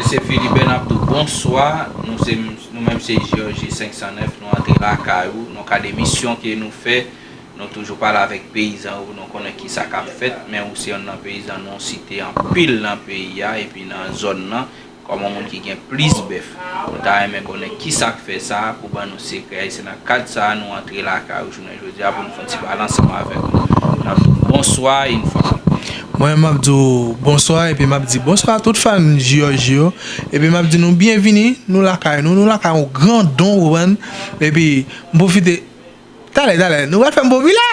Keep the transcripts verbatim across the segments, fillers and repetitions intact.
Mesye Philibert, n ap di w bonswa. Nou se, nou menm se J R J senk san nèf, nou antre lakay ou. Nan kad emisyon ke nou fè, nou toujou pale avèk peyizan yo pou nou konnen kisa k ap fèt. Men ou se yonn nan peyizan nou site anpil nan peyi a epi nan zòn nan kòm yon moun ki gen plis bèf. Nou ta renmen konnen kisa k fè sa, pou ban nou sekrè. Se nan kad sa a nou antre lakay ou jounen jodi a pou nou fè yon ti pale ansanm avèk ou. N ap di w bonswa yon fwa. Mwen, m ap di w bonswa, epi m ap di bonswa a tout fan J R J yo. Epi m ap di nou byenvini, nou lakay nou, nou lakay yon grandon, ou konprann? Epi m pwofite, talè, talè, nou pral fè m popilè?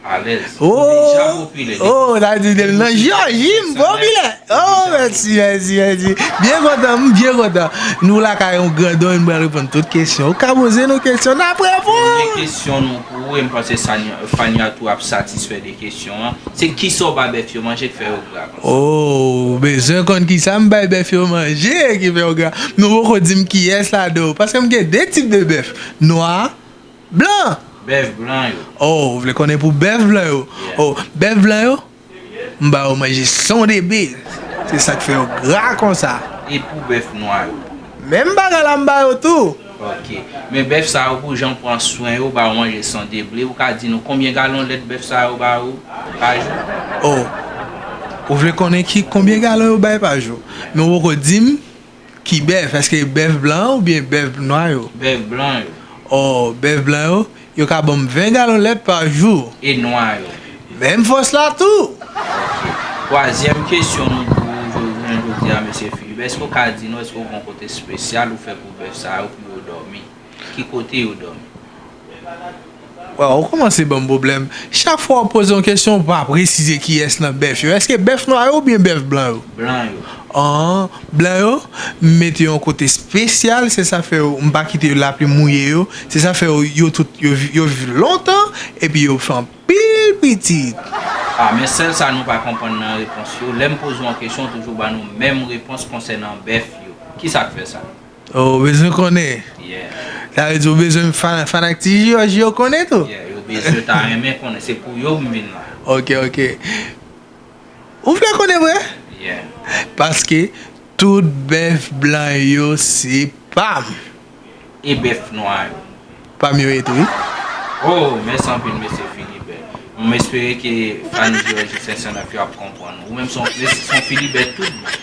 Alèz. Ou deja popilè. Oh, sa vle di depi nan J R J, m popilè. Oh, mèsi, mèsi, mèsi. Byen kontan, m byen kontan. Nou lakay yon grandon, nou pral reponn tout kesyon. Ou ka poze nou kesyon, n ap reponn. Premye kesyon nou pou ou, e m panse Sanya, Fania tou ap satisfè de kesyon an. Se kisa w ba bèf yo manje k fè yo gra konsa? Oh, ou bezwen konn kisa m bay bèf yo manje ki fè yo gra. Men ou poko di m kiyès ladan yo. Paske m gen de tip de bèf. Nwa, blan. Bèf blan yo. Oh, ou vle konnen pou bèf blan yo? Yeah. Oh, bèf blan yo, m ba yo manje son de ble. Se sa k fè yo gra konsa. E pou bèf nwa yo? Menm bagay la m ba yo tou. Ok. Men bèf sa yo, pou jan w pran swen yo, ba yo manje son de ble, ou ka di nou konbyen galon lèt bèf sa yo ba ou pa jou? Oh. Ou vle konnen ki, konbyen galon yo bay pa jou? Men ou poko di m ki bèf, èske bèf blan oubyen bèf nwa yo? Bèf blan yo. Oh, bèf blan yo, yo ka ban m ven galon lèt pa jou. E nwa yo? Menm fòs la tou. Ok. Twazyèm kesyon nou pou ou jounen jodi a, mesye Philippe. Èske w ka di nou, èske w gen yon kote espesyal ou fè pou bèf sa yo pou yo dòmi? Ki kote yo dòmi? Waw, ou kòmanse ban m pwoblèm. Chak fwa w poze yon kesyon, ou pa presize kiyès nan bèf yo. Èske bèf nwa yo oubyen bèf blan yo? Blan yo. An, blan yo, m mete yo yon kote espesyal, se sa fè yo, m pa kite yo lapli mouye yo. Se sa fè yo, yo tout, yo, yo viv lontan, epi yo fè anpil pitit. Ah, men sèl sa nou pa konprann nan repons yo. Lè m poze w yon kesyon, w toujou ban nou menm repons konsènan bèf yo. Kisa k fè sa? Oh, ou bezwen konnen? Yeah. Sa vle di ou bezwen fan, fanatik J R J yo konnen tou? Yeah, yo bezwen ta renmen konnen. Se pou yo m vin la. Ok, ok. Ou vle konnen vre? Yeah. Paske tout bèf blan yo se pa m. E bèf nwa yo? Pa m yo ye tou, wi. Oh, mèsi anpil, mesye Philibert. M espere ke fan J R J senk san nèf yo ap konprann. Ou menm se yon, se yon Philibert tout bon.